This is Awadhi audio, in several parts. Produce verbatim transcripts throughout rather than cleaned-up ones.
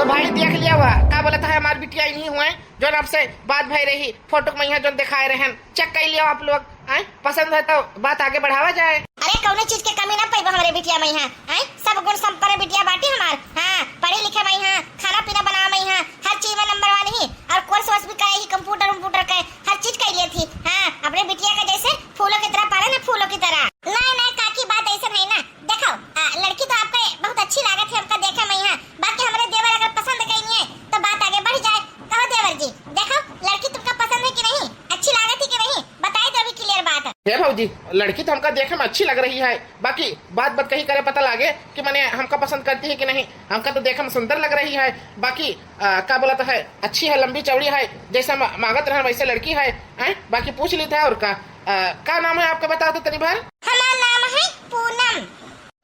भाई देख लिया हुआ, का बोलत है, हमार बिटिया इन्हीं हुए, जौन आपसे बात भई रही, फोटो में यहाँ जौन दिखाए रहन, चेक कर लिया आप लोग, आए? पसंद है तो बात आगे बढ़ावा जाए। अरे कौनो चीज के कमी ना पैबा हमरे बिटिया में यहाँ, आए? सब गुण संपन्न बिटिया बाटी हमार, हाँ, पढ़े लिखे में यहाँ, खाना पीना बनावे में यहाँ, हर चीज में नंबर वन ही, और कोर्स वोर्स भी करे ही, कंप्यूटर उम्प्यूटर के, हर चीज कर लिए थी, हाँ, अपने बिटिया का जैसे फूलों की तरह पाले ना, फूलों की तरह। नहीं, नहीं काकी, बात ऐसे नहीं ना, देखो, आ, लड़की तो आपका बहुत अच्छी लागत है, हमका देखे में यहाँ, बाकी हमरे देवर अगर पसंद कइनी है, तो बात आगे बढ़ जाए। कहो देवर जी, देखो, लड़की तुमका पसंद है कि नहीं, अच्छी लागत है कि नहीं, बताई दो अभी क्लियर बात। हे भौजी, लड़की तो हमका देखे में अच्छी लग रही है, बाकी बात बात कही करे पता लागे कि मने हमका पसंद करती है कि नहीं। हमका तो देखे में सुंदर लग रही है, बाकी, आ, का बोलत है, अच्छी है, लंबी चौड़ी है, जैसे हम मांगत रहन वैसे लड़की है, हैं? बाकी पूछ ली था और का। आ, का नाम है आपका, बताओ तो तनी भर। हमार नाम है पूनम।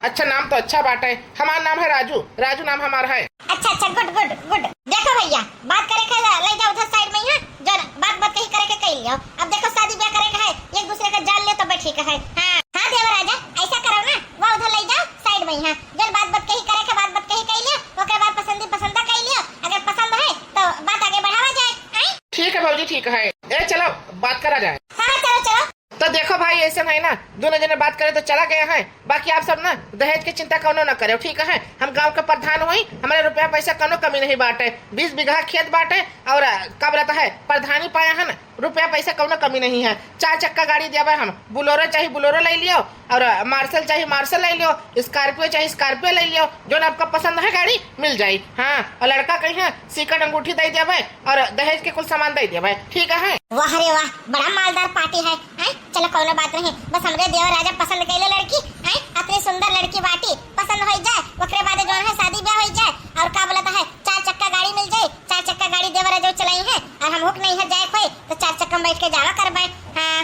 अच्छा, नाम तो अच्छा बाटे। हमार नाम है राजू, राजू नाम हमार है। अच्छा, अच्छा, गुड, गुड, गुड। देखो भैया, बात करे के ला-, ले जाओ उधर साइड में यहाँ, जो बात, बात कही करे के कही लियो। अब देखो, शादी ब्याह करे के है, एक दूसरे का जान ले तो ठीक है। हाँ, हाँ देवर राजा, ऐसा करो ना, वो उधर ले जाओ साइड में यहाँ, जो बात, बात कही करे के, बात, बात कही कही लियो, ओकरे बाद पसंदी पसंदा कही लियो, अगर पसंद है तो बात आगे बढ़ावा जाए, हैं? ठीक है भौजी, ठीक है। ए चलो, बात करा जाए। हाँ, हाँ, चलो, चलो। तो देखो भाई, ऐसे नहीं ना, दोनों जने बात करे तो चला गया है, बाकी आप सब ना दहेज के चिंता कौनो ना करो, ठीक है? हम गांव के प्रधान हुई, हमारे रुपया पैसा कौनो कमी नहीं बाटे, बीस बीघा खेत बाटे और, आ, का बोलता है, प्रधानी पाया है ना, रुपया पैसा कौनो कमी नहीं है। चार चक्का गाड़ी देवे हम, बुलोरो चाही बुलोरो ले लियो, और, आ, मार्शल चाही मार्शल ले लियो, स्कॉर्पियो चाही स्कॉर्पियो ले लियो, जो ना आपका पसंद है गाड़ी मिल जाई। हाँ, और लड़का कहीं है, सिकट अंगूठी दे देवे और दहेज के कुल सामान दे देवे, ठीक है? वाह रे वाह, बड़ा मालदार पार्टी है, हैं? चलो कौनो बात नहीं, बस हमरे देवर राजा पसंद कैले लड़की, हैं? अतनी सुंदर लड़की बाटी, पसंद हो जाए, ओकरे बाद जौन है शादी ब्याह हो जाए, और का बोलता है, चार चक्का गाड़ी मिल जाए, चार चक्का गाड़ी देवर राजा चलाई है, और हम हुक नहीं है जाए कोई, तो चार चक्का में बैठ के जावा करबे। हाँ,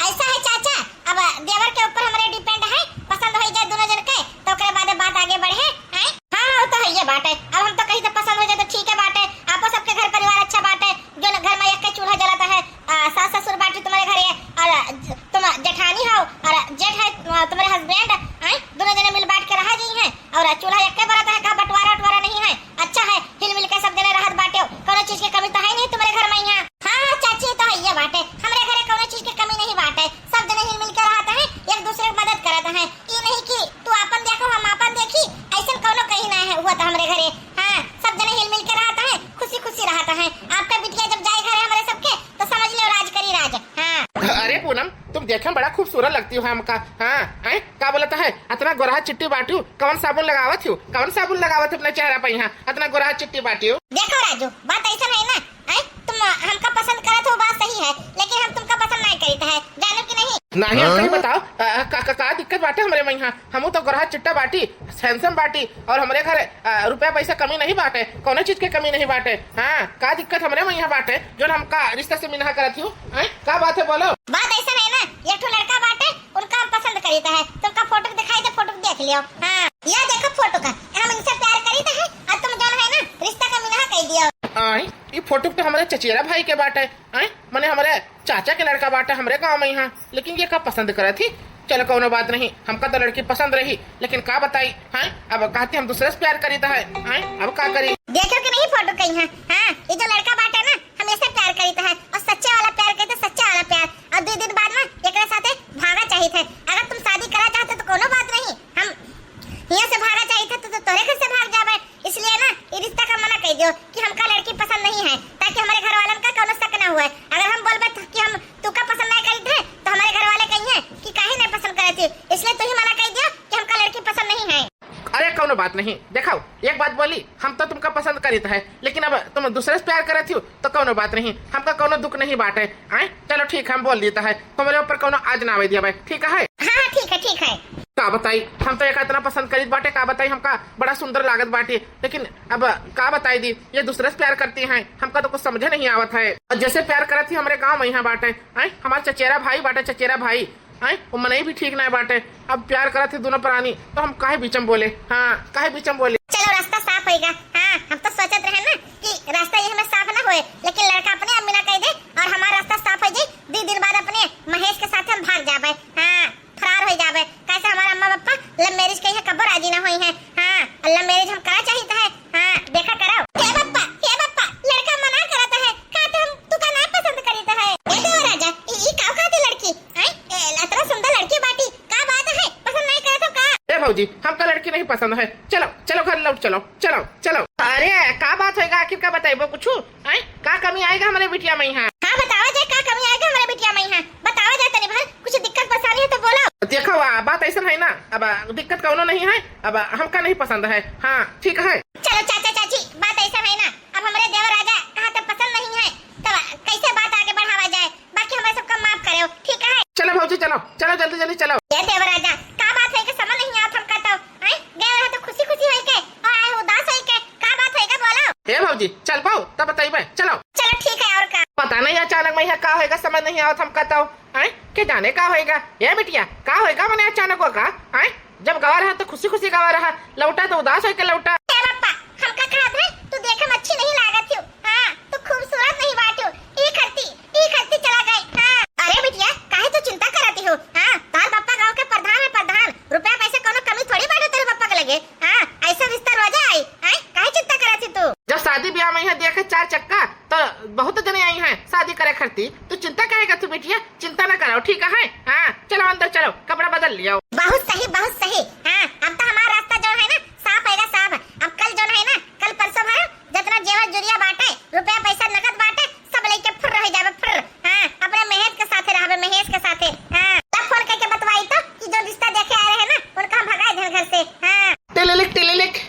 ऐसा है चाचा, अब देवर के ऊपर हमरे डिपेंड है, पसंद हो जाए दोनों जन के, तो ओकरे बाद बात आगे बढ़े, हैं? हाँ, हाँ, वो तो है ये बात है। अब हम तो कहीं तो पसंद हो जाए तो ठीक है बात है, आपो सबके घर परिवार अच्छा बात है, जो न घर में एक के चूल्हा जलाता है, आ, सास ससुर बाटी तुम्हारे घरे, और ज-, तुम जेठानी हो, और जेठ है, आ, तुम्हारे हस्बैंड, हैं? दोनों जने मिल बांट के रहा जी हैं, और चूल्हा एक के बरत है, का बंटवारा उटवारा नहीं है, अच्छा है, हिल मिल के सब जने रहत बाटे, कौनो चीज के कमी तो है नहीं तुम्हारे घर में यहाँ। हाँ, हाँ, चाची, तो है ये बाटे, हमरे घरे कौनो चीज के कमी नहीं बाटे, सब जने हिल मिल के रहत हैं, एक दूसरे की मदद करत हैं। ई नहीं कि तू आपन देखो, हम आपन देखी, ऐसन कौनो कहीं ना है हुआ तो हमरे घरे। हाँ, सब जने हिल मिल के रहत हैं, खुशी खुशी रहत हैं। आपका बिटिया जब जाए घरे हमरे सबके, तो समझ लो राज करी राज। हाँ। अरे पूनम, तुम देखे में बड़ा खूबसूरत लगती हो हमका। हाँ, हैं? का बोलता है? अतना गोरहा चिट्टी बाटू, कौन साबुन लगावत हो? कौन साबुन लगावत हो अपने चेहरा पे यहाँ? अतना गोरहा चिट्टी बाटू। देखो राजू, बात ऐसा है ना, हैं? तुम हमका पसंद करत हो, बात सही है, लेकिन हम तुमका पसंद नहीं करीत है, जानो कि नहीं? नहीं, हमका ही हाँ? बताओ, अ, का, का, का दिक्कत बाटे हमरे में यहाँ? हमू तो गोरहा चिट्टा बाटी, handsome बाटी, और हमरे घर, अ, रुपया पैसा कमी नहीं बाटे, कौनो चीज के कमी नहीं बाटे। हाँ, का दिक्कत हमरे में यहाँ बाटे, जो हमका रिश्ता से मिनहा करत हो? हैं? का बात है, बोलो। बात ऐसा है ना, एक ठो लड़का बाटे, उनका हम पसंद करीत है, तुमका फोटो दिखाई दे, फोटो देख लियो। हाँ, ये देखो फोटो का, हम इनसे प्यार करीत है, और तुम जौन है ना, रिश्ता का मिनहा कह दियो। आई, ये फोटो तो हमारे चचेरा भाई के बाटे, हैं? मने हमरे चाचा के लड़का बाटे हमरे गाँव में यहाँ, लेकिन ये का पसंद करत ही? चलो कौनो बात नहीं, हमका तो लड़की पसंद रही, लेकिन का बताई, हैं? अब कहती हम दूसरे से प्यार करीत है, हैं? अब का करी? देखो कि नहीं फोटो कहीं है, हाँ, ये जो लड़का बाटे ना, हम ऐसे प्यार करीत है, और सच्चे वाला प्यार करीत है, सच्चा वाला प्यार, और दो दिन बाद ना एकरा साथे भागा चाहित है। अगर तुम शादी करा चाहते तो कौनो बात नहीं, हम यहाँ से भागा चाहित है तो, तो तोरे घर से भाग जाबे। इसलिए ना, ये रिश्ता का मना कह दियो कि हमका लड़की पसंद नहीं है, ताकि हमारे घर वालन का कौनो शक ना हुए। अगर हम बोलबे तो कि हम तुका पसंद नहीं करीत है, तो हमारे घर वाले कही है कि काहे नहीं पसंद करे थी, इसलिए तू ही मना कह दियो कि हमका लड़की पसंद नहीं है। अरे कौनो बात नहीं, देखाओ, एक बात बोली, हम तो तुमका पसंद करीत है, लेकिन अब तुम दूसरे से प्यार करत हो तो कौनो बात नहीं, हमका कौनो दुख नहीं बाटे। आए, चलो ठीक है, हम बोल देता है, तुम्हारे ऊपर कौनो आज ना आवे दिया भाई, ठीक है? हाँ, हाँ, ठीक है, ठीक है। का बताई, हम तो एक इतना पसंद करीत बाटे, का बताई, हमका बड़ा सुंदर लागत बाटे, लेकिन अब का बताई दी, ये दूसरे से प्यार करती हैं, हमका तो कुछ समझे नहीं आवत है। और जैसे प्यार करत ही हमरे गाँव में यहाँ बाटे, हैं, हमार चचेरा भाई बाटे, चचेरा भाई, हैं, वो मनई भी ठीक नहीं बाटे। अब प्यार करत ही दोनों प्राणी, तो हम काहे बीच में बोले? हाँ, काहे बीच में बोले? चलो, रास्ता साफ होएगा। हाँ, हम तो सोचत रहे ना कि रास्ता ये हमें साफ ना होए, लेकिन लड़का अपने आप मिला कह दे और हमारा रास्ता साफ हो जाए। दो दिन बाद अपने महेश के साथ हम भाग जाबे। हाँ, फरार हो जाबे। कैसे हमारा अम्मा पापा लव मैरिज के यहाँ कबो राजी ना होई है। हाँ, लव मैरिज हम करा चाहित है। हाँ, देखा करा। पसंद है। चलो, चलो घर लौट चलो, चलो, चलो। अरे, का बात होएगा आखिर, का बताइबो कुछ? आय, का कमी आएगा हमरे बिटिया में यहाँ? हाँ, बतावा जाए, का कमी आएगा हमरे बिटिया में यहाँ? बतावा जाए तनी भर, कुछ दिक्कत परेशानी है तो बोलो। देखो, आ, बात ऐसा है ना, अब, आ, दिक्कत कौनो नहीं है, अब, आ, हमका नहीं पसंद है। हाँ, ठीक है। चलो चाचा चाची, बात ऐसा है ना, अब हमरे देवर राजा कहा तो पसंद नहीं है, तब कैसे बात आगे बढ़ावा जाए? बाकी हमरे सबका माफ करेव, ठीक है? चलो भौजी, चलो, चलो जल्दी जल्दी चलो। ए देवर राजा, का बात है कि समझ नहीं आवत हमका तो? हैं? गए रहे तो खुशी खुशी होई के, और आए उदास होई के, का बात होई के बोलो? ए भौजी, चल पाओ तब बताइबे, चलो। चलो ठीक है, और का? पता नहीं अचानक में यहाँ का होएगा, समझ नहीं आवत हमका तो। हैं? के जाने का होएगा? ए बिटिया, का होएगा मने अचानक वो का? हैं? जब गवा रहा तो खुशी खुशी गवा रहा, लौटा तो उदास होई के लौटा। ए पप्पा, हमका कहत है, तू देखे में अच्छी नहीं लागत हो। हाँ, तू खूबसूरत नहीं बाटू। ई खत्ती, ई खत्ती चला गई। हाँ। अरे बिटिया, काहे तू चिंता करती हो? हाँ, तार पप्पा गाँव के प्रधान है, प्रधान। रुपया पैसे कोनो कमी थोड़ी बाटे तेरे पप्पा के लगे। हाँ, ऐसा रिश्ता रोजा आई। हैं? काहे चिंता करती तू? जब शादी ब्याह में यहाँ देखे चार चक्का, तो बहुत जने आई हैं शादी करे खरती। तू चिंता काहे करती बिटिया? चिंता ना करो, ठीक है? हाँ, चलो अंदर चलो, कपड़ा बदल लियो। बहुत सही, बहुत सही। हाँ, अब तो हमारा रास्ता जो है ना, साफ होएगा, साफ। अब कल जो है ना, कल परसों भर जितना जेवर जुरिया बाटे, रुपया पैसा नगद बाटे, सब लेके फुर्र हो जाबे, फुर्र। हाँ, अपने महेश के साथे रहबे, महेश के साथे। हाँ, तब फोन करके बतवाई तो कि जो रिश्ता देखे आए रहे ना, उनका हम भगाए देन घर से। हाँ। टिलिलिक, टिलिलिक,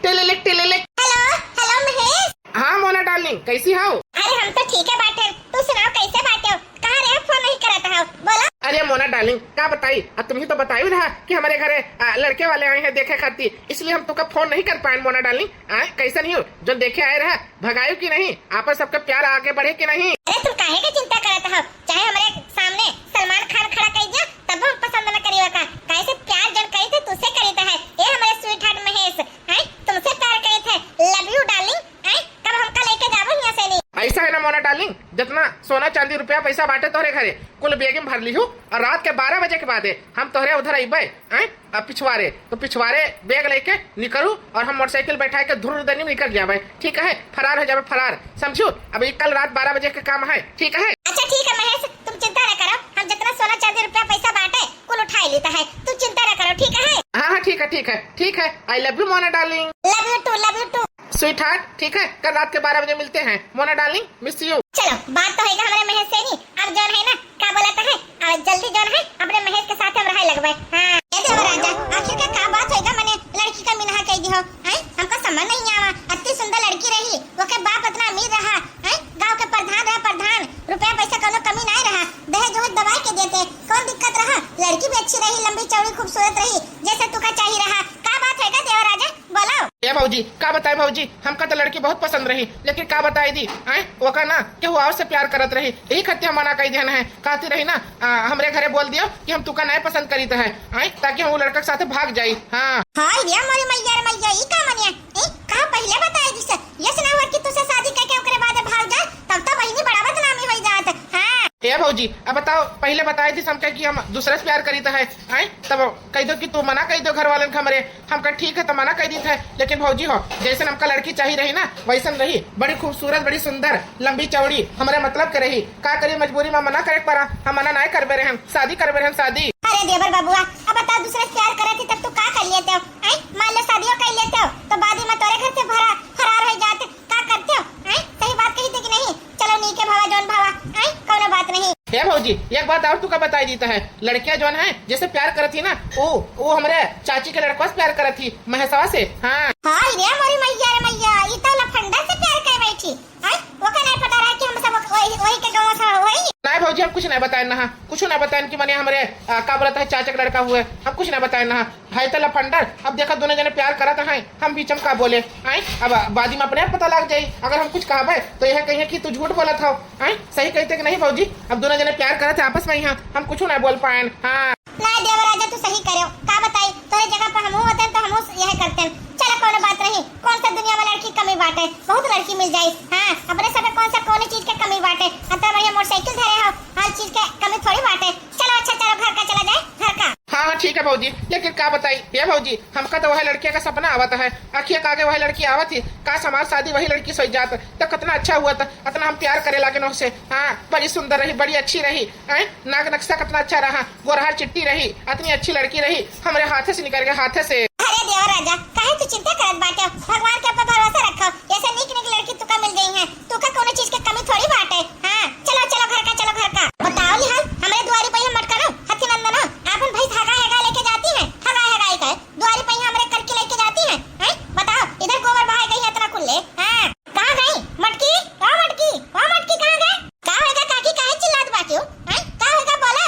टिलिलिक, टिलिलिक। हेलो, हेलो महेश। हाँ मोना डार्लिंग, कैसी हो? अरे हम तो ठीक है बाटे, तू सुनाओ कैसे बाटे हो? कहाँ रहे, फोन नहीं करत हो, बोला। अरे मोना डार्लिंग, का बताई, अब तुम ही तो बताई रहा कि हमारे घरे, आ, लड़के वाले आए हैं देखे खाती, इसलिए हम तुका फोन नहीं कर पाए मोना डार्लिंग। आ, कैसन ही हो, जो देखे आए रहा, भगायो कि नहीं? आपस सबके प्यार आगे बढ़े कि नहीं? अरे तुम काहे के चिंता करत हो? चाहे हमरे सामने सलमान खान खड़ा कर दिया, तब हम पसंद न करी का। काहे से प्यार जन करी थे, तुझसे करी तो है। ए हमरे स्वीटहार्ट महेश, हैं? तुमसे प्यार करी थे। लव यू डार्लिंग, हैं? कब हमका लेके जाबो यहाँ से नहीं? ऐसा है ना मोना डार्लिंग, जितना सोना चांदी रुपया पैसा बाटे तोहरे घरे, कुल बेग में भर लीहू और रात के बारह बजे के बाद हम तोहरे उधर अइबे, हैं? अब पिछवारे, तो पिछवारे बैग लेके निकलू और हम मोटरसाइकिल बैठा के धुर्र दनी निकल जाबे, ठीक है? फरार हो जाबे, फरार, समझू? अब ये कल रात बारह बजे के काम है, ठीक है? अच्छा ठीक है महेश, तुम चिंता न करो, हम जितना सोना चांदी रुपया पैसा बाटे कुल उठाई लेता है, तू चिंता न करो, ठीक है? हाँ हाँ, ठीक है, ठीक है, ठीक है। I love you मोना डार्लिंग। Love you too, love you too। स्वीटहार्ट, ठीक है, कल रात के बारह बजे मिलते हैं मोना डार्लिंग, miss you। चलो, बात तो होएगा हमरे महेश से नहीं, अब जौन है ना, का बोलत है, अब जल्दी जौन है अपने महेश के साथ हम रहे लगबे। हाँ। ए देवराजा, आखिर का का बात होएगा, मने लड़की का मिनहा कह दी हो, हैं? हमका समझ नहीं आवा, अति सुंदर लड़की रही, ओके बाप इतना अमीर रहा, हैं? गांव के प्रधान रहा, प्रधान, रुपया पैसा कोनो कमी नहीं रहा, दहेज उहेज दबाई के देते, कौन दिक्कत रहा? लड़की भी अच्छी रही, लंबी चौड़ी खूबसूरत रही, जैसे तुका चाहिए रहा, का बात होएगा देवराजा? बोलो। ए भौजी, का बताई भौजी, हमका तो लड़की बहुत पसंद रही, लेकिन का बताई दी, आए, ओका ना केहू और से प्यार करत रही, यही खातिर हम मना कई देन है। कहती रही ना, आ, हमरे घरे बोल दियो कि हम तुका नहीं पसंद करीत है, आए, ताकि हम वो लड़का के साथ भाग जाई। हाँ। हाय रे मोरी मैया रे मैया, ई का मनिया? ए, कहा पहले बताई दी से? यस ना हुआ कि तुसे शादी करके ओकरे बाद भाग जाए, तब तो बहिनी बड़ा बदनामी हो जात। हाँ। ए भौजी, अब बताओ, पहले बताई दी हमका कि हम दूसरे से प्यार करीत है, आए, तब कह दो कि तू मना कह दो घर वालन के हमरे। हमका ठीक है तो मना कह दी थे, लेकिन भौजी हो, जैसन हमका लड़की चाहिए रही ना, वैसन रही, बड़ी खूबसूरत, बड़ी सुंदर, लंबी चौड़ी, हमरे मतलब के रही। का करी, मजबूरी में मना करे के पड़ा, हम मना नहीं करबे रहे, हम शादी करबे रहे, हम शादी। अरे देवर बबुआ, अब बताओ, दूसरे से प्यार करे थी तब तू का कर लेते हो? आई, मान लो शादियों कर लेते हो तो बाद में तोरे घर से भरा फरार हो जाते, का करते हो? आई, सही बात कही थी कि नहीं? चलो नीके भावा जौन भावा, आई, कोनो बात नहीं। हे भौजी, एक बात और तुका बताई दी है, लड़कियां जौन है जैसे प्यार करत ही ना, वो वो हमरे चाची के लड़का से प्यार करत ही, महेशवा से। हाँ। हाय रे मोरी मैया रे मैया, ई तो लफंडा से प्यार कर बैठी। आई, ओके नहीं पता रहा कि हम सब वही वही के गांव से वही। नहीं भौजी, हम कुछ नहीं बताए ना, कुछ नहीं बताए कि मने हमरे, आ, का बोलत है, चाचा के लड़का हुए, हम कुछ नहीं बताए ना। है तो लफंडर। अब देखा, दोनों जने प्यार करत हैं, हम बीच में का बोले, आए? अब बाद में अपने आप पता लग जाई। अगर हम कुछ कहबे तो यह कहिए कि तू झूठ बोलत हो, आए? सही कहते कि नहीं भौजी? अब दोनों जने प्यार करत हैं आपस में, यहाँ हम कुछ ना बोल पाएन। हाँ। ना देवराजा, तू सही करे, का बताई, तोरे जगह पर हमहू होते तो हमहू यह करते। चलो, कोनो बात नहीं, कौन सा दुनिया में लड़की कमी बाटे, बहुत लड़की मिल जाई। हाँ, अपने सब कौन सा, कौन चीज के कमी बाटे, इतना बढ़िया मोटरसाइकिल धरे हो, हर चीज के कमी थोड़ी बाटे। चलो, अच्छा, चलो, घर का चला जाए, घर का। हाँ, हाँ, ठीक है भौजी, लेकिन का बताई, हे भौजी, हमका तो वह लड़किया का सपना आवत है, अखिया के आगे वह लड़की आवत ही, काश हमार शादी वही लड़की से हो जात, तो कितना अच्छा हुआ था, इतना हम प्यार करे लागे न उसे। हाँ, बड़ी सुंदर रही, बड़ी अच्छी रही, हैं? नाक नक्शा कितना अच्छा रहा, गोरहर चिट्टी रही, इतनी अच्छी लड़की रही, हमरे हाथे से निकल गए, हाथे से। अरे देवर राजा, काहे तू चिंता करत बाटे? भगवान के ऊपर भरोसा रखो, ऐसे नीक नीक लड़की तुका मिल गई है, तुका कोनो चीज के कमी थोड़ी बाटे। हाँ, चलो चलो घर का, चलो घर का। बताओ निहाल, हमरे दुआरी पे ये मटकनो, हथी नंदनो, आपन भैंस हगा हगा लेके जाती है, हगा हगा के दुआरी पे हमरे करके लेके जाती है, हैं? बताओ, इधर गोबर बहाए गई है इतना कुल्ले, हाँ? कहाँ गई मटकी? ओ मटकी, ओ मटकी, कहाँ गए? का होएगा काकी, काहे चिल्लात बाटियो, हैं? का होएगा, बोलो।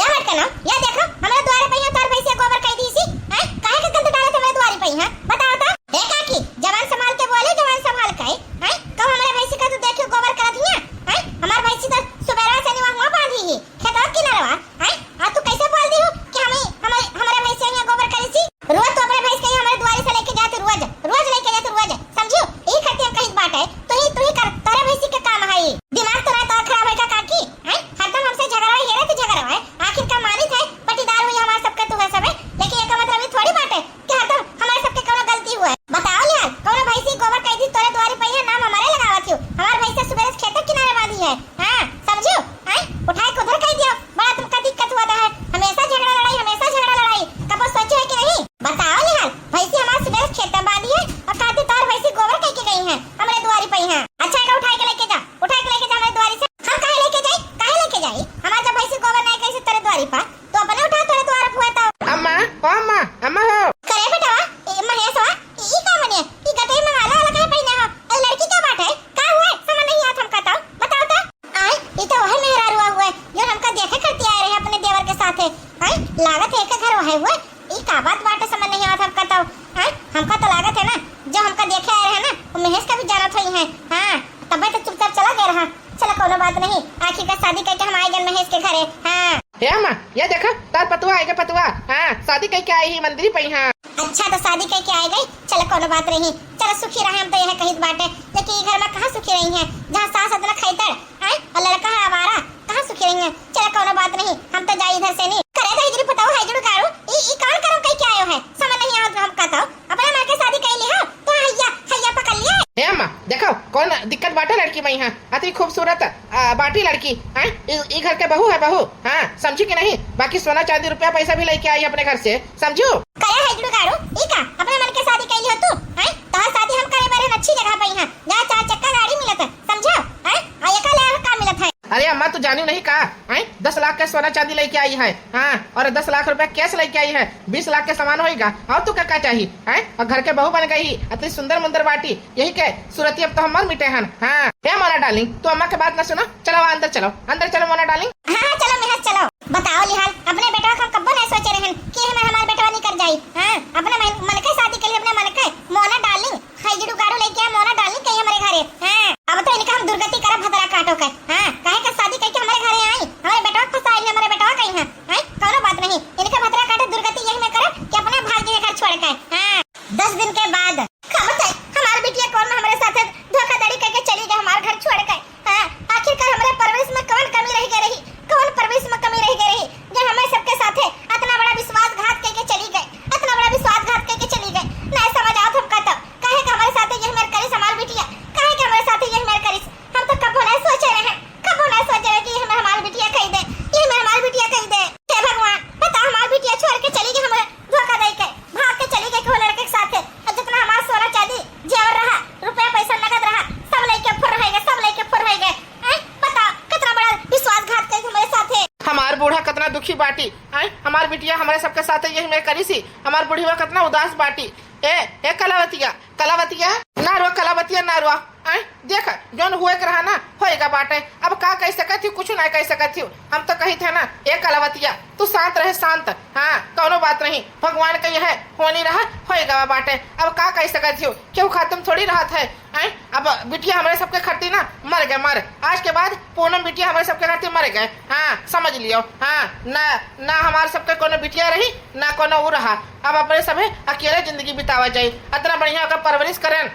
ए मटकनो, या देखो, हमरे दुआरे पे यहाँ तोर भैंसिया गोबर कई दीसी, हैं? काहे के गंद डालत हमरे दुआरे पे यहाँ? बताओ तो। ए काकी, जबान संभाल के बोली, जबान संभाल के, हैं? कब हमरे भैंसी का तू देखियो गोबर करत हिया, हैं? हमार भैंसी तो सुबेरा से निवा हुआ बांधी ही, खेतवा किनारवा, हैं? आ तू कैसे बोल दी हो कि हमें, हमारे, हमारे भैंसिया यहाँ गोबर करी सी? रोज तो अपने भैंस के ही हमारे दुआरे से लेके जाते, रोज, रोज लेके जाते, रोज, समझियो? यही खातिर हम कही बात है, तू ही, तू ही कर, तोरे भैंसी के काम है। दिमाग तो ना तो खराब है का काकी, हैं? हरदम हमसे झगड़ा है, हेरे तो झगड़ा है, आखिर का मानित है, पटीदार हुई हमारे सबके तू है सबे, लेकिन एका मतलब ये थोड़ी बात है कि हरदम हमारे सबके कोनो गलती हुआ है। बताओ निहाल, कोनो भैंसी गोबर कई दी तोरे दुआरे पे है, नाम हमारे लगावत हियो, हमार भैंस सुबेरे से खेते किनारे बांधी है, हाँ, समझियो? हैं? उठाए के उधर कई दियो, बड़ा तुमका दिक्कत हुआ है, हमेशा झगड़ा लड़ाई, हमेशा झगड़ा लड़ाई, कबो सोचे है कि नहीं? बताओ निहाल, भैंसी हमार सुबेरे से खेते बांधी है और कहते तोर भैंसी गोबर कई के गई है, हमरे दुआरी पे है। अच्छा, एका उठाए के लेके जा, उठाए के लेके जा हमारे दुआरी से। हम काहे लेके जाई, काहे लेके जाई? हमार जब भैंसी गोबर नहीं करी से तेरे दुआरी पर, तो अपने उठा, तोरे दुआरे हुआ तो। अम्मा, ओ अम्मा, अम्मा हो। करे बेटवा, ए महेशवा, ई का बने? ई गटई में माला वाला काहे पहिने हो? ए लड़की का बात है? का हुआ? समझ नहीं आवत हमका तो। बताओ तो। आय, ई तो वही मेहरारुआ हुआ है, जो हमका देखे करती आए रहे अपने देवर के साथे। आय, लागत है एक घर वही हुआ है। ई का बात बाटे, समझ नहीं आवत हमका तो। आय, हमका तो लागत है ना, जो हमका देखे आए रहे ना, वो महेश का भी जानत होई है। हाँ, तबे तो चुपचाप चला गया रहा। चलो, कोनो बात नहीं, आखिर का शादी करके हम आए गए महेश के घरे। हाँ। हे अम्मा, ये देखा, तार पतुआ आएगा, पतुआ। हाँ, शादी कई के आई ही मंदिर पे, हाँ। अच्छा, तो शादी कई के आए गई, चलो, कोनो बात नहीं, चलो, सुखी रहे, हम तो यह कहित बाटे, लेकिन ये घर में कहाँ सुखी रही है, जहाँ सास इतना खैतड़, आय, और लड़का है आवारा, कहाँ सुखी रही है? चलो, कोनो बात नहीं, हम तो जाई इधर से नहीं। करे तो हिजड़ी पताऊ है, हिजड़ू कारू, ई, ई कौन करम कई के आयो है, समझ नहीं आवत हमका तो। अपने मन के शादी कई लिहा, तो हैया, हैया पकड़ लिया। हे अम्मा, देखो, कौन दिक्कत बाटे लड़की में यहाँ, अति खूबसूरत, आ, बाटी लड़की, हैं? ई, ई घर के बहू है, बहू, हाँ, समझी कि नहीं? बाकी सोना चांदी रुपया पैसा भी लेके आई अपने घर से, समझू? करे है हिजड़ू कारू, ई का? अपने मन के शादी कई लिहा तू, हैं? तोहार शादी हम करे बारे अच्छी जगह पे यहाँ, जहाँ चार चक्का गाड़ी मिलत है, समझो? हैं? आ एका ले का मिलत है? अरे अम्मा, तू जानियो नहीं का? हैं? दस लाख का सोना चांदी लेके आई है, हाँ, और दस लाख रुपया cash लेके आई है, बीस लाख के सामान होइगा, और तू का, का चाही? हैं? और घर के बहू बन गई, अति सुंदर मुंदर बाटी, यही के सूरती अब तो हम मर मिटे हन। हाँ, हे मोना darling, तू अम्मा के बात ना सुनो, चलो अंदर चलो, अंदर चलो मोना darling। हाँ, हाँ, चलो मेहर, चलो। बताओ निहाल, अपने बेटवा का हम कब्बो नहीं सोचे रहन कि हमें हमार बेटवा नहीं कर जाई। हाँ, अपने मन, मन के शादी के लिए अपने मन के मोना darling, हाय जिडू गाड़ू लेके आ, मोना darling कहीं हमारे घरे। हाँ, अब तो इनका हम दुर्गति करब भतरा काटो के। हाँ, काहे का शादी करके हमारे घरे आई, हमारे बेटवा फंसाई, हमारे बेटवा कहीं है। हैं? कौनो बात नहीं, इनका भतरा काटो दुर्गति यही में करब कि अपना भाग जाए घर छोड़ के। हाँ, दस दिन के बाद। का बताई, हमार बिटिया कौन हमारे साथ धोखाधड़ी करके चली गई हमार घर छोड़ के। हाँ, आखिरकार हमारे परवरिश में कौन कमी रह गई रही, कौन परवरिश में कमी रह गई रही, जो हमारे सबके साथे इतना बड़ा विश्वासघात करके चली गई, इतना बड़ा विश्वासघात करके चली गई। नहीं समझ आवत हमका तो, काहे के हमारे साथे यही मेर करिस हमार बिटिया, काहे के हमारे साथे यही मेर करिस? हम तो कबो नहीं सोचे रहे, कबो नहीं सोचे रहे कि ये हमार बिटिया कही दे, ये हमार बिटिया कही दे। हे भगवान, बता, हमार बिटिया छोड़ के चली गई, हमें धोखा दे के, भाग के चली गई केहू लड़के के साथे। और जितना हमार सोना चांदी, जेवर रहा, रुपया पैसा नगद रहा, सब लेके फुर रह गए, सब लेके फुर रह गए। हैं? बता, कितना बड़ा विश्वासघात करी हमारे साथे। हमार बूढ़ा कितना दुखी बाटी, हैं? हमार बिटिया हमारे सबके साथे यही मेर करिसी, हमार बुढ़िया कितना उदास बाटी। ए, ए कलावतिया, कलावतिया, ना रो कलावतिया, ना रो। आय, देख, जौन हुए के रहा ना, होएगा बाटे। अब का कह सकत ही, कुछ ना कह सकत ही। हम तो कही थे ना, ए कलावतिया, तू शांत रहे, शांत। हाँ, कौनो बात नहीं, भगवान का यह होनी रहा, होएगा बाटे। अब का कह सकत ही, केहू खातिर थोड़ी रहत है। आय, अब बिटिया हमारे सबके खातिर ना मर गए, मर। आज के बाद पूनम बिटिया हमारे सबके खातिर मर गए। हाँ, समझ लियो। हाँ, ना, ना हमारे सबके कोनो बिटिया रही, ना कोनो ऊ रहा। अब अपने सभे अकेले जिंदगी बितावा जाई। इतना बढ़िया ओकर परवरिश करेन,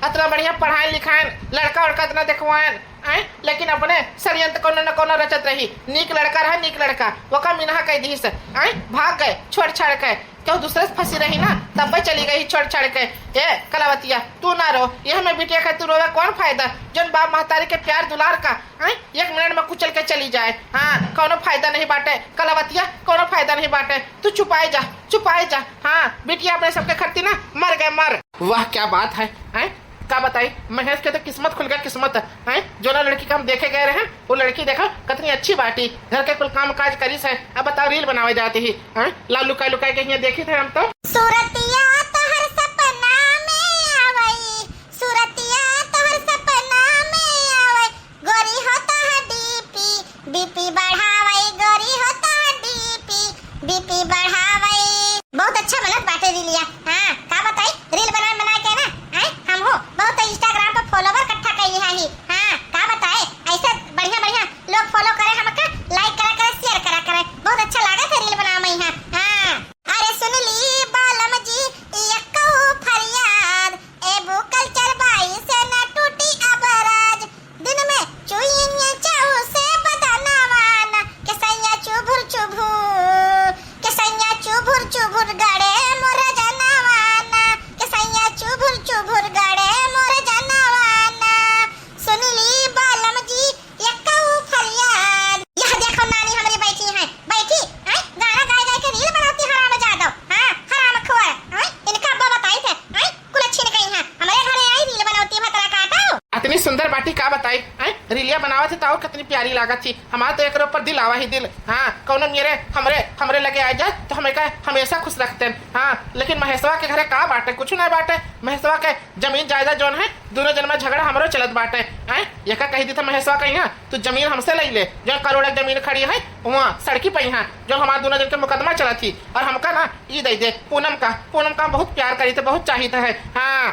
इतना बढ़िया पढ़ाएन लिखाएन, लड़का उड़का इतना देखवाएन, आय, लेकिन अपने षड्यंत्र कोनो न कोनो रचत रही। नीक लड़का रहा, नीक लड़का, ओका मिनहा कह दिहिस, आय, भाग गए छोड़ छाड़ के, केहू दूसरे से फंसी रही ना, तब चली गई छोड़ छाड़ के। ए कलावतिया, तू ना रो। यह में बिटिया खातिर रोवे कौन फायदा, जौन बाप महतारी के प्यार दुलार का, हैं, एक मिनट में कुचल के चली जाए। हाँ, कौनो फायदा नहीं बाटे कलवतिया, कौनो फायदा नहीं बाटे। तू चुपाए जा, चुपाए जा। हाँ, बिटिया अपने सबके खरती ना मर गए, मर। वाह, क्या बात है, हैं? का बताई, महेश के तो किस्मत खुल गया, किस्मत, हैं? जो ना लड़की का हम देखे गए रहे, वो लड़की देखा कितनी अच्छी बाटी, घर के कुल काम काज करी से। अब बताओ, रील बनावे जाती ही, हैं? ला लुकाए लुकाए के हियाँ देखी थे हम तो। सूरतिया तोहर सपना में आवई, सूरतिया तोहर सपना में आवई, गोरी हो तोहर डीपी, बीपी बढ़ावई, गोरी हो तोहर डीपी, बीपी बढ़ावई। बहुत अच्छा बनत बाटे रीलिया। हाँ, का बताई, रील बना बना के ना, हैं, हम हो बहुत Instagram पर follower इकट्ठा कइली है ही। हाँ, का बताए, ऐसे बढ़िया बढ़िया लोग follow करे हमका, like करा करे, share करा करे। बहुत अच्छा लागत है रील बनावे में। हाँ, हाँ। अरे सुन ली बालम जी, यक्को फरियाद, ए बुकल चरबाई से न टूटी अब राज। दिन में चुइयां चाहू से बदनवाना, के सैया चुभुर चुभुर, के सैया चुभुर चुभुर गड़े मोर जनवाना, के सैया चुभुर चुभुर गड़े मोर जनवाना। सुन ली बालम जी, यक्को फरियाद। यह देखो नानी हमरी बैठी हैं, बैठी, हैं, गाना गाए गाए के रील बनाती हराम जादो, हाँ, हराम खोर, हैं, इनका अब्बा बताई थे, हैं, कुल अच्छी न कही हैं, हमरे घरे आई रील बनौती भतरा काटो। इतनी सुंदर बाटी का बताई, हैं, रीलिया बनावत है तो और कितनी प्यारी लागत थी। हमार तो एकरे ऊपर दिल आवा ही दिल, हाँ, कौनो मेरे, हमरे, हमरे लगे आ जाए तो हमें का हमेशा खुश रखते हैं, हाँ, लेकिन महेशवा के घरे का बाटे, कुछ नहीं बाटे, महेशवा के जमीन जायदाद जौन है, दोनों जन में झगड़ा हमरो चलत बाटे। हैं? एका कही दी था महेशवा कहिया, "तू जमीन हमसे लई ले, जौन करोड़ के जमीन खड़ी है, वहाँ सड़की पे यहाँ, जो हमार दोनों जन के मुकदमा चलत ही, और हमका ना ई दे दे, पूनम का, पूनम का बहुत प्यार करी थे, बहुत चाहित है।" हाँ।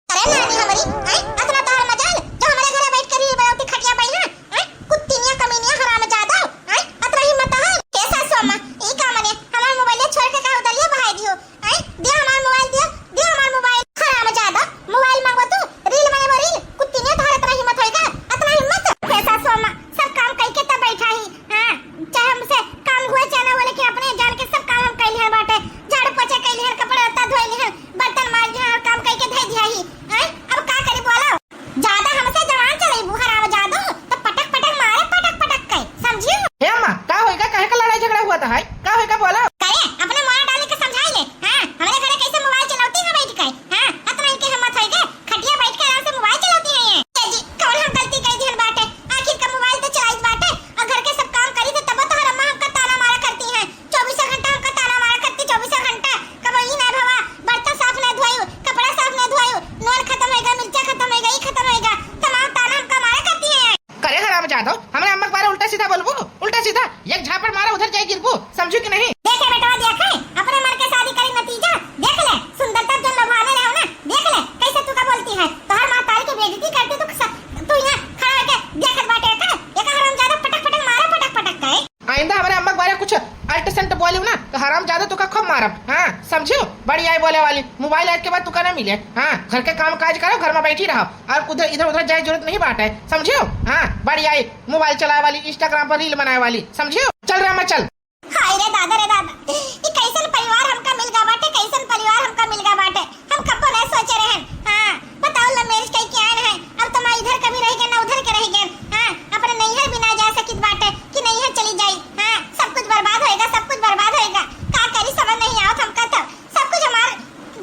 अरे नानी हमरी, हैं? अतना तोहर मजाल, जो हमरे घरे बैठ के रील बनौती खटिया पे यहाँ, हैं? कुत्तिनिया, कमीनिया, हरामजादा, हैं? अतना हिम्मत तोहर? ए सासु अम्मा, ई का मने, हमार मोबाइल छोड़ के कहाँ उधरिया बहाई दियो? हैं? दिया हमार मोबाइल, दिया, दिया हमार मोबाइल। हरामजादा, मोबाइल मांगो तू, रील बनावे रील, कुत्तिनिया तोहर अतना हिम्मत होइगा, अतना हिम्मत? ए सासु अम्मा, सब काम कइके तब बैठा ही, हाँ, चाहे हमसे काम हुए चाहे ना हुए, लेकिन अपने जान के सब काम हम कइले हैं बाटे, झाड़ू पोछा कइले हैं, कपड़ा लत्ता धोइले हैं, बर्तन मांज लिहन और काम कइके धइ दिया ही। हैं? अब का करी बोलो? ज्यादा हमसे जबान चलइबू हरामजादो, तो पटक पटक मारे, पटक पटक के, समझियो? हे अम्मा, का होइगा? काहे का लड़ाई झगड़ा हुआ था, हाय? का होइगा बोलो? करे, अपने मोरा डाले के समझाई ले। हाँ, हमरे घरे कैसे मोबाइल चलावती है बैठ के? हाँ, अतना इनके हिम्मत होइगा, खटिया बैठ के आराम से मोबाइल चलावती है ये। ए जी, कौन हम गलती कइ दिहन बाटे? आखिर का मोबाइल तो चलाइत बाटे और घर के सब काम करी थे, तब तो हर अम्मा हमका ताना मारा करती हैं। चउबीसों घंटा हमका ताना मारा करती, चउबीसों घंटा। कबो ई ना भवा, बर्तन साफ ना धोयू, कपड़ा साफ ना धोयू, नून खतम होइगा, मिर्चा खतम होइगा, ई खतम होइगा, तमाम ताना हमका मारा करती हैं। करे हरामजादो, हमरे अम्मा के बारे उल्टा सीधा बोलबू, उल्टा सीधा, एक झापड़ मारा उधर जाई गिरबू, समझू कि नहीं? देखे बेटवा, देखे, अपने मन के शादी करे नतीजा, देख ले, सुंदरता जन लोभाने रहो ना, देख ले, कैसे तू का बोलती है, तोहर महतारी के बेइज्जती करती तू स-, तू यहाँ खड़ा होके देखत बाटे का? एका हरामजादा पटक पटक मारा, पटक पटक के। आइंदा हमरे अम्मा के बारे कुछ अल्ट संट बोलियो ना, तो हरामजादा तुका खूब मारब। हाँ, समझियो? बड़ी आई बोले वाली, मोबाइल आज के बाद तुका ना मिले। हाँ, घर के काम काज करो, घर में बैठी रहो, और उधर, इधर उधर जाए जरूरत नहीं बाटे, समझियो? हाँ, बड़ी आई मोबाइल चलाए वाली, Instagram पर रील बनाए वाली, समझियो? चल रे अम्मा, चल। हाय रे दादा, रे दादा, ई कैसन परिवार हमका मिल गा बाटे, कैसन परिवार हमका मिल गा बाटे। हम कब्बो नहीं सोचे रहन। हाँ, बताओ, love marriage कई के आए हैं, अब तो ना इधर कमी रह गए, ना उधर के रह गए। हाँ, अपने नैहर भी ना जा सकित बाटे कि नैहर चली जाई। हाँ, सब कुछ बर्बाद होएगा, सब कुछ बर्बाद होएगा। का करी, समझ नहीं आवत हमका तो। सब कुछ हमार,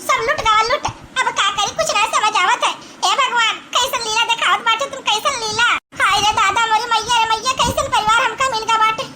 सब लुट गवा, लुट। अब का करी, कुछ ना समझ आवत है। ए भगवान, कैसन लीला देखावत बाटे तुम, कैसन लीला। हाय रे दादा, मोरी मैया रे मैया, कैसन परिवार हमका मिल गा बाटे।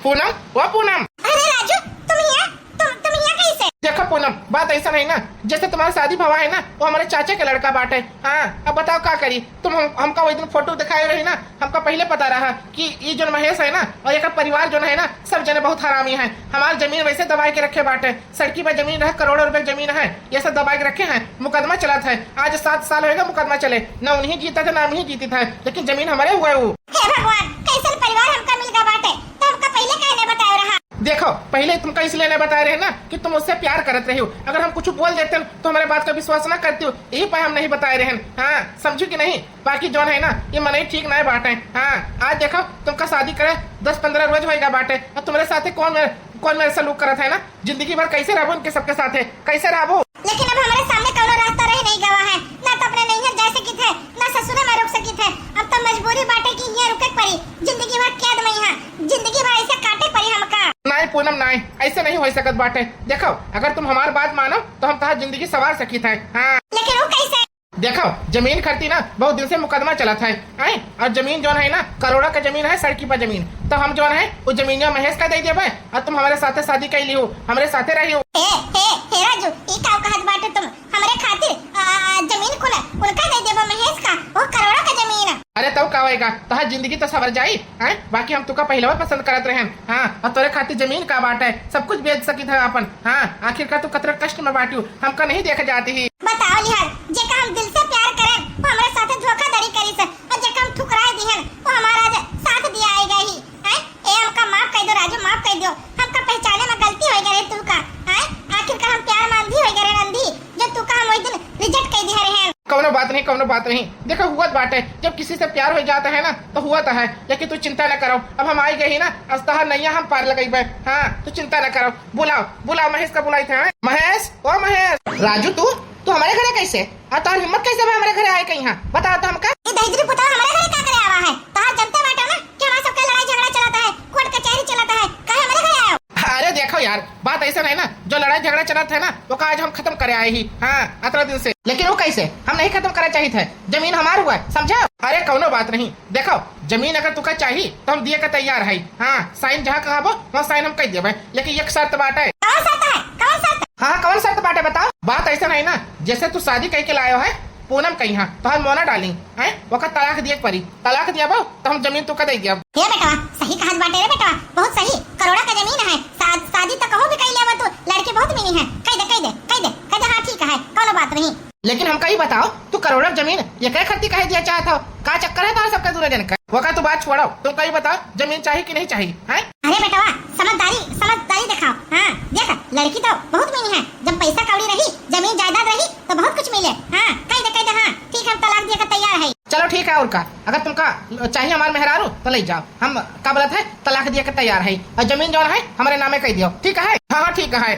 पूनम, ओ पूनम। अरे राजू, तुम यहाँ, तुम, तुम यहाँ कैसे? देखो पूनम, बात ऐसा नहीं ना, जैसे तुम्हारा शादी भवा है ना, वो हमारे चाचा के लड़का बाटे। हाँ, अब बताओ का करी, तुम हम, हमका वही दिन फोटो दिखाए रही ना, हमका पहले पता रहा कि ये जो महेश है ना और एक परिवार जो है ना, सब जने बहुत हरामी है। हमार जमीन वैसे दबाए के रखे बाटे, सड़की पर जमीन रहे, करोड़ों रुपए की जमीन है, ये सब दबाए के रखे हैं। मुकदमा चलत है, आज सात साल होएगा मुकदमा चले, ना उन्हीं जीता था ना हम ही जीती था, लेकिन जमीन हमारे हुए वो। हे भगवान, कैसन परिवार हमका मिल गा बाटे, तो हमका पहले काहे नहीं बतायो रहा? देखो, पहले तुमका इसलिए नहीं बताए रहे ना कि तुम उससे प्यार करत रही हो। अगर हम कुछ बोल देते तो हमारे बात का विश्वास ना करती हो, यही पर हम नहीं बताए रहे। हाँ, समझू कि नहीं? बाकी जौन है ना, ये मनई ठीक नहीं बाटे। हाँ, आज देखो, तुमका शादी करे दस पन्द्रह रोज होएगा बाटे, और तुम्हारे साथे कौन कौन मेरे से लूक करत है ना? जिंदगी भर कैसे रहबो इनके सबके साथे? कैसे रहबो? लेकिन अब हमरे सामने कौनो रास्ता रह नहीं गवा है, ना तो अपने नैहर जा सकित है, ना ससुरे में रुक सकित है। अब तो मजबूरी बाटे कि हियाँ रुके के पड़ी, जिंदगी भर कैद में यहाँ, जिंदगी भर ऐसे काटे के पड़ी हमका। नाई पूनम नाई, ऐसे नहीं हो सकत बाटे। देखो, अगर तुम हमार बात मानो तो हम तहार जिंदगी सवार सकित है। हाँ। लेकिन वो कैसे? देखो, जमीन खरती ना बहुत दिन से मुकदमा चलत है, हैं? और जमीन जौन है ना, करोड़ा का जमीन है, सड़की पर जमीन। तो हम जौन है, वो जमीनिया महेश का दे देबे और तुम हमारे साथे शादी कर लियो, हमारे साथे रहियो। हे, हे, हे राजू, ई का कहत बाटे तुम? हमरे खातिर, आ, आ, जमीन कुल उनका दे देबे महेश का, वो करोड़ा का जमीन। अरे तब का होएगा, तहार जिंदगी तो सवर जाई, हैं? बाकी हम तुका पहले पसंद करत रहन, हाँ, और तोरे खातिर जमीन का बाटे, सब कुछ बेच सकित है अपन, हाँ, आखिर का तू कतरा कष्ट में बाटियो, हमका नहीं देख जाती ही। बताओ लिहाज, जेका हम दिल से प्यार करेन, वो हमरे साथे धोखाधड़ी करिस, और जेका हम ठुकराए दिहन, वो हमारा आज साथ दिया आएगा ही। हैं? ए, हमका माफ कर दो राजू, माफ कर दो। हमका पहचाने में गलती हो गई रहे तू का। हैं? आखिर का हम प्यार में अंधी हो गए रहे, अंधी, जो तू का हम वही दिन reject कर दिया रहे। कौनो बात नहीं, कौनो बात नहीं। देखो, हुआ बात है, जब किसी से प्यार हो जाता है ना, तो हुआ तो है, लेकिन तू चिंता न करो। अब हम आई गई ना, आज तहार नैया हम पार लगइबे। हाँ, तू चिंता न करो। बुलाओ, बुलाओ, महेश का बुलाई थे। हैं? महेश, ओ महेश। राजू, तू, तू हमारे घरे कैसे? और तोहर हिम्मत कैसे बा हमारे घरे आए के यहाँ? बताओ तो हमका। ई दहिजरी पुतवा हमारे घरे का करे आवा है? तोहर जनते बाटो ना कि हमारे सबके लड़ाई झगड़ा चलता है, कोर्ट कचहरी चलता है, काहे हमारे घरे आयो? अरे देखो यार, बात ऐसा नहीं ना, जो लड़ाई झगड़ा चलत है ना, वो का आज हम खत्म करे आए ही। हाँ, अतरा दिन से। लेकिन वो कैसे? हम नहीं खत्म करा चाहित है, जमीन हमार हुआ है, समझा? अरे कौनो बात नहीं, देखो, जमीन अगर तुका चाही तो हम दिए के तैयार है। हाँ, साइन जहाँ कहबो वहाँ साइन हम कर देबे, लेकिन एक शर्त बाटे। कौन शर्त है? कौन शर्त? हाँ, हाँ, कौन शर्त बाटे बताओ? बात ऐसा नहीं ना, जैसे तू शादी कह के लायो है पूनम कहीं, हाँ, तो हम मोना डाली है, ओका तलाक दिए के परी। तलाक दियाबो तो हम जमीन तुका दे दिया। हे बेटवा, सही कहत बाटे रे बेटवा, बहुत सही। करोड़ा का जमीन है, शा-, शादी तो कहूँ भी कह लेबो तू, लड़की बहुत मिली है, कह दे, कह दे, कह दे, कह दे, हाँ ठीक है, कौनो बात नहीं। लेकिन हमका ई बताओ, तू करोड़ों जमीन एकरे खरती काहे दिया चाहत हो? का चक्कर है तोहर सबके दूनो जन का? वो का तू बात छोड़ो, तुमका ई बताओ, जमीन चाही कि नहीं चाही, हैं? अरे बेटवा, समझदारी, समझदारी दिखाओ। हाँ, देख, लड़की तो बहुत मिली है, जब पैसा कौड़ी रही, जमीन जायदाद रही, तो बहुत कुछ मिले। हाँ, कह दे, कह दे, हाँ, ठीक है, हम तलाक दिए के तैयार है। चलो ठीक है, और का, अगर तुमका चाहिए हमार मेहरारू, तो ले जाओ, हम का बोलत है, तलाक दिए के तैयार है, और जमीन जौन है, हमारे नामे कह दियो, ठीक है? हाँ, हाँ, ठीक है।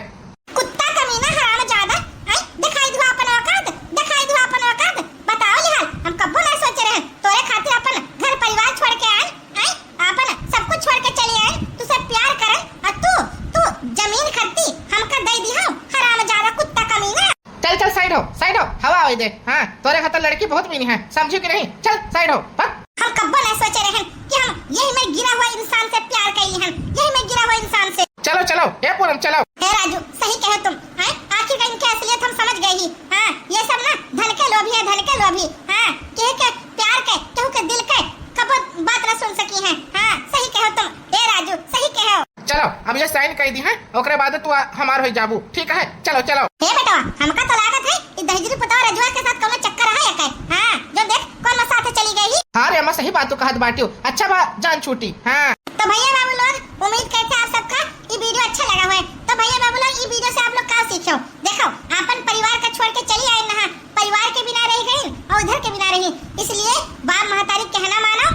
कुत्ता कमीना हरामजादा, हैं? दिखाई दुआ अपन औकात, दिखाई दुआ अपन औकात। बताओ लिहाल, हम कब्बो ना सोचे रहे, तोरे खातिर अपन घर परिवार छोड़ के आए, हैं? अपन सब कुछ छोड़ के चले आए, तुसे प्यार करन, और तू, तू जमीन खरीदी, हमका दे दी हो, हरामजादा कुत्ता कमीना। चल, चल, side हो, side हो, हवा आवे दे। हाँ, तोरे खातिर लड़की बहुत मिली है, समझी कि नहीं? चल, side हो, भाग। हम कब्बो ना सोचे रहन कि हम यही में गिरा हुआ इंसान से प्यार कैली हन, यही में गिरा हुआ इंसान से। चलो, चलो, ए पूनम, चलो। हे राजू, सही कहे तुम, हैं? आखिर का इनके असलियत हम समझ गए ही। हाँ, ये सब ना धन के लोभी है, धन के लोभी। हाँ, केहू के प्यार के, केहू के दिल के कबो बात ना सुन सकी हैं। हाँ, सही कहे तुम, ए राजू, सही कहे। चलो, अब ये साइन कर दी है, ओकरे बाद तू आ-, हमार हो जाबू, ठीक है? चलो, चलो। हे बेटवा, हमका तो लागत है कि दहिजरी पुतवा रजुआ के साथ कौनो चक्कर है एके। हाँ, जो देख कौन मसा हाथे चली गई ही। हाँ रे अम्मा, सही बात तू कहत बाटियो। अच्छा बा, जान छूटी। हाँ। तो भैया बाबू लोग, उम्मीद करते हैं आप सबका ये वीडियो अच्छा लगा हुआ है। तो भैया बाबू लोग, ये वीडियो से आप लोग का सीखे हो? देखो, अपन परिवार का छोड़ के चली आए ना, परिवार के बिना रह गई और उधर के बिना रही, इसलिए बाप महतारी कहना मानो,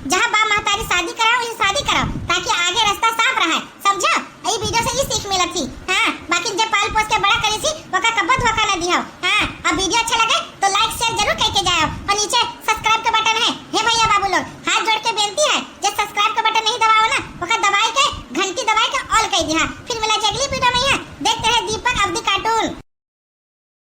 जहाँ बाप महतारी शादी कराओ, वहीं शादी कराओ, ताकि आगे रास्ता साफ रहे, समझो? ई वीडियो से ई सीख मिलत थी। हाँ, बाकी जब पाल पोस के बड़ा करी थी, ओका कब्बो धोखा